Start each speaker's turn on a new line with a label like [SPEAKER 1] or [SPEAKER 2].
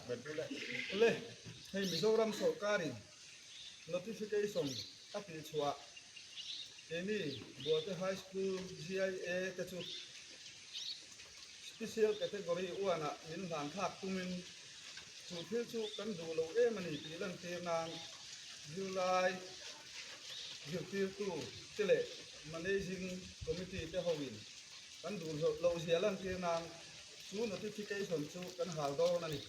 [SPEAKER 1] Le, hei Mizoram sawrkarin notification a tihchhuah keini Bualte High School GIA te chu Special Category one-ah min hlan thlak tumin chu thil chu kan duh lo em a ni tih lantir nan zirlai zirtirtu te leh Managing Committee te hoin kan duh loh zia lantir nan chu notification chu kan hal dawn a ni.